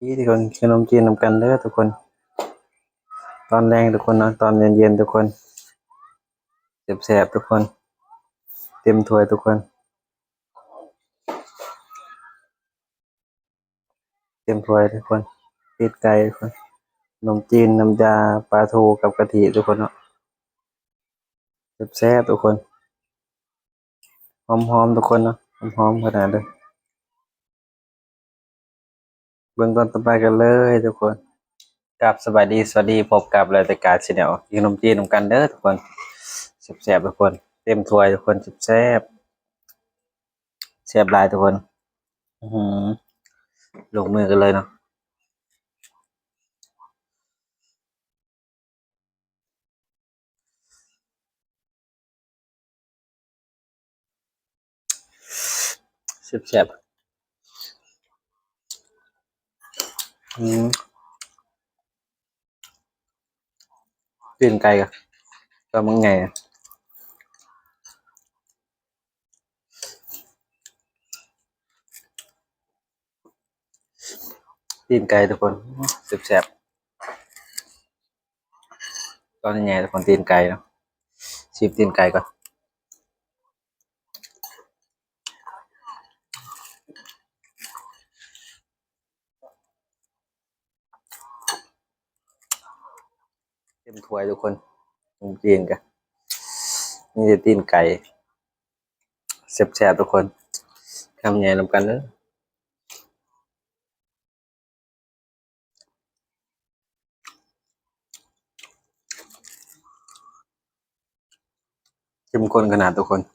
ທຸກຄົນ ກິນຂະໜົມຈີນນຳກັນເດີທຸກຄົນ. ຕອນແລງທຸກຄົນເນາະ ຕອນເຢັນໆ ທຸກຄົນ ແຊບໆ ທຸກຄົນ ເຕັມຖ້ວຍທຸກຄົນ ເຕັມຖ້ວຍທຸກຄົນ ຕີນໄກ່ທຸກຄົນ ຂະໜົມຈີນ ນ້ຳຢາ ປາທູກັບກະທິທຸກຄົນເນາະ ແຊບໆ ທຸກຄົນ ຫອມໆ ທຸກຄົນເນາະ ຫອມໆ ຂະໜາດເລີຍ. ເບິ່ງຕອນຕໍ່ໄປກັນເລີຍທຸກຄົນ. ກາບສະບາຍດີ ສະຫວັດດີ ພົບກັບລາຍການ Channel ກິນຂະໜົມຈີນນຳກັນເດີທຸກຄົນ ແຊບໆ ທຸກຄົນ ເຕັມຖ້ວຍທຸກຄົນ ແຊບໆ ແຊບຫຼາຍທຸກຄົນ ອື ລົງມືກັນເລີຍເນາະ. ແຊບໆ ອື ຕີນໄກ່ກໍ ກໍມັນໃຫຍ່ ຕີນໄກ່ທຸກຄົນ ແຊບໆ ຕອນໃຫຍ່ໆ ທຸກຄົນ ຕີນໄກ່ເນາະ ຊີມຕີນໄກ່ກ່ອນ. ເຕັມຖ້ວຍທຸກຄົນ ຂະໜົມຈີນກະມີແຕ່ຕີນໄກ່ ແຊບໆ ທຸກຄົນ ຄຳໃຫຍ່ນຳກັນເດີ. ເຂັ້ມຂຸ້ນຂະໜາດທຸກຄົນ ຂ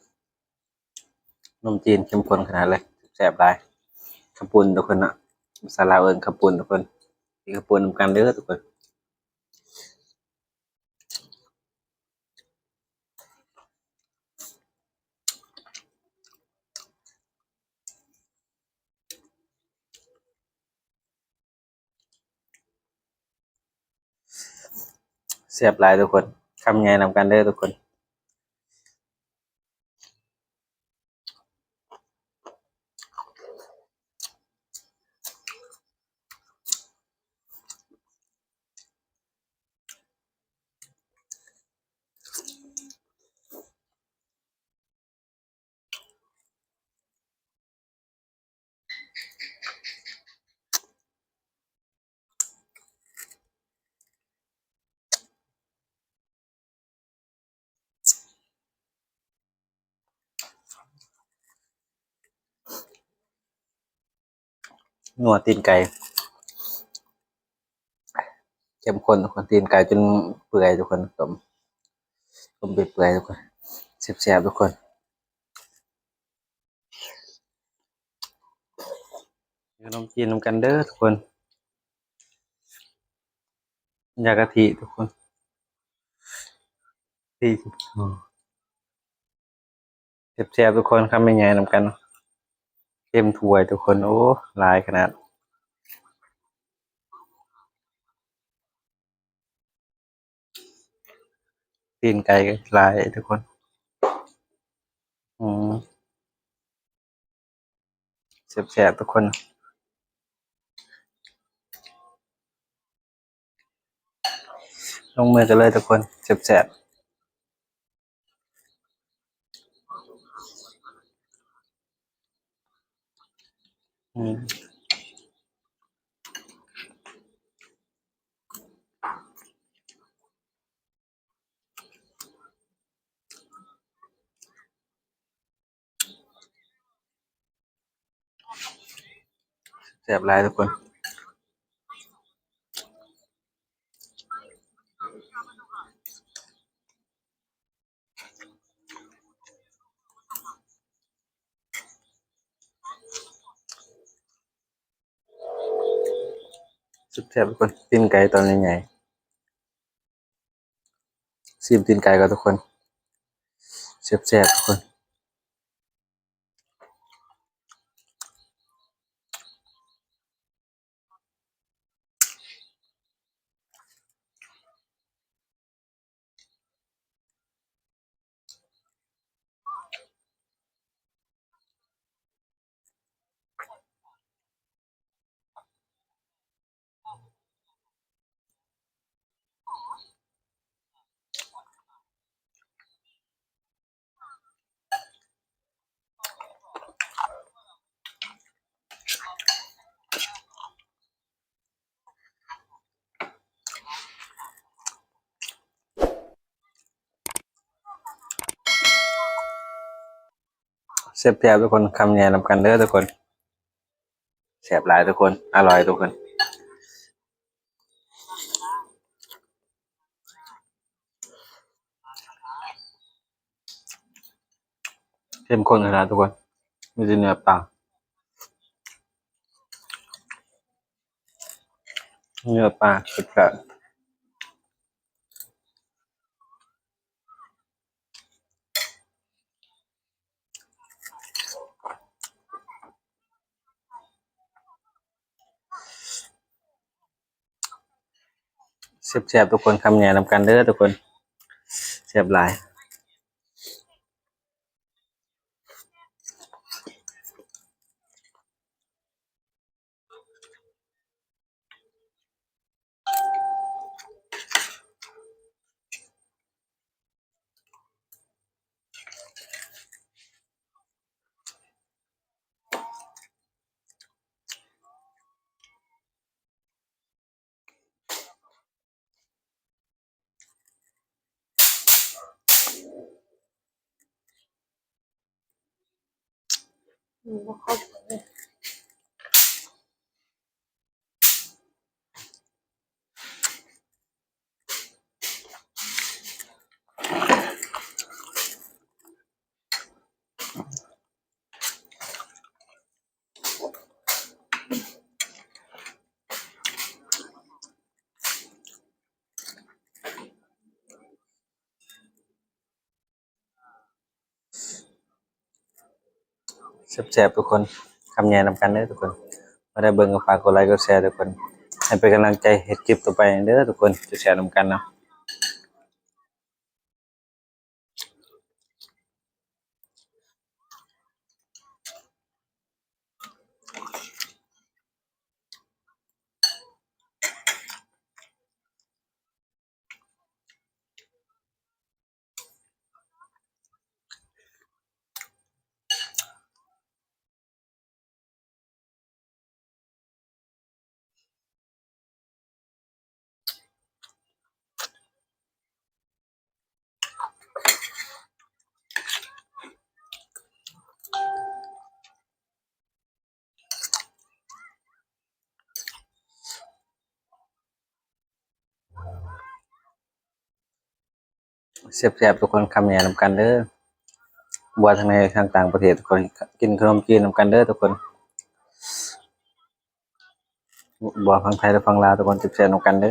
ະໜົມຈີນເຂັ້ມຂຸ້ນຂະໜາດເລີຍ ແຊບຫຼາຍ ເຂົ້າປຸ້ນທຸກຄົນເນາະ ພາສາລາວເອີ້ນເຂົ້າປຸ້ນທຸກຄົນ ກິນເຂົ້າປຸ້ນນຳກັນເດີທຸກຄົນ. ແຊບຫຼາຍທຸກຄົນ ຄຳໃຫຍ່ນຳກັນເດີທຸກຄົນ. ນົວຕີນໄກ່ ເຂັ້ມຂຸ້ນທຸກຄົນ ຕີນໄກ່ຈົນເປື່ອຍທຸກຄົນ ຕົ້ມ ຕົ້ມໄປເປື່ອຍທຸກຄົນ ແຊບໆ ທຸກຄົນ. ຂະໜົມຈີນນຳກັນເດີທຸກຄົນ ຢາກະທິທຸກຄົນ ທີ່ ອື ແຊບໆ ທຸກຄົນ ຄຳໃຫຍ່ໆ ນຳກັນ ເຕັມຖ້ວຍທຸກຄົນ ໂອ້ ຫຼາຍຂະໜາດ. ຕີນໄກ່ກໍຫຼາຍທຸກຄົນ ອື ແຊບໆ ທຸກຄົນ ລົງມືກັນເລີຍທຸກຄົນ ແຊບໆ. ອື ແຊບຫຼາຍທຸກຄົນ ແຊບໆ ທຸກຄົນ ຕີນໄກ່ຕອນໃຫຍ່ໆ. ຊີມຕີນໄກ່ກ່ອນທຸກຄົນ ແຊບໆ ທຸກຄົນ. ແຊບໆ ທຸກຄົນ ຄຳໃຫຍ່ນຳກັນເດີທຸກຄົນ. ແຊບຫຼາຍທຸກຄົນ ອະລ່ອຍທຸກຄົນ. ເຂັ້ມຂຸ້ນຂະໜາດທຸກຄົນ ມີແຕ່ເນື້ອປາ ເນື້ອປາແຊບໆ. ແຊບໆ ທຸກຄົນ ຄຳໃຫຍ່ນຳກັນເດີທຸກຄົນ ແຊບຫຼາຍ. ແຊບໆ ທຸກຄົນ ຄຳໃຫຍ່ນຳກັນເດີທຸກຄົນ. ບໍ່ໄດ້ເບິ່ງກໍຝາກກົດໄລ ກົດແຊ ທຸກຄົນ ໃຫ້ເປັນກຳລັງໃຈເຮັດຄລິບຕໍ່ໄປເດີທຸກຄົນ ແຊບໆ ນຳກັນເນາະ. ແຊບໆ ທຸກຄົນ ຄຳໃຫຍ່ນຳກັນເດີ. ບໍ່ວ່າທາງໃນທາງຕ່າງປະເທດ ທຸກຄົນ ກິນຂະໜົມຈີນນຳກັນເດີທຸກຄົນ. ບໍ່ວ່າຝັ່ງໄທ ຫຼື ຝັ່ງລາວ ທຸກຄົນ ແຊບໆ ນຳກັນເດີ.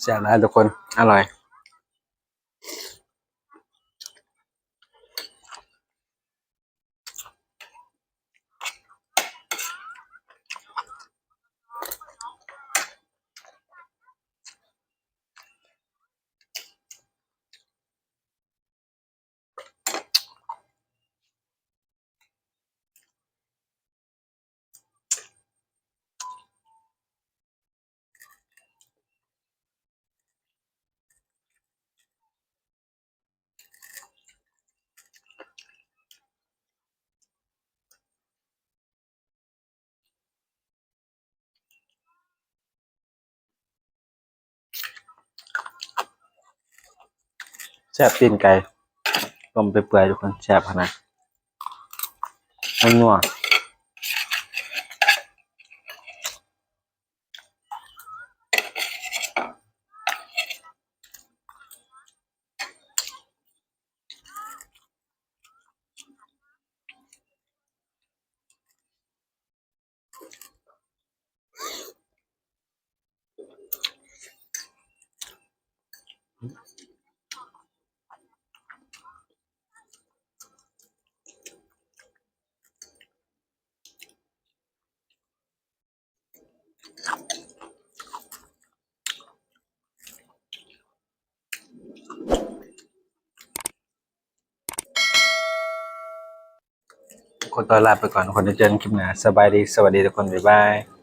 ແຊບຫຼາຍທຸກຄົນ ອະລ່ອຍ. ແຊບ ຕີນໄກ່ຕົ້ມເປື່ອຍໆ ທຸກຄົນ ແຊບຂະໜາດ ມັນນົວ. ແ ຂໍຕົວລາໄປກ່ອນ ທຸກຄົນ ເຈີກັນຄລິບໜ້າ. ສະບາຍດີ ສະຫວັດດີທຸກຄົນ ບາຍບາຍ.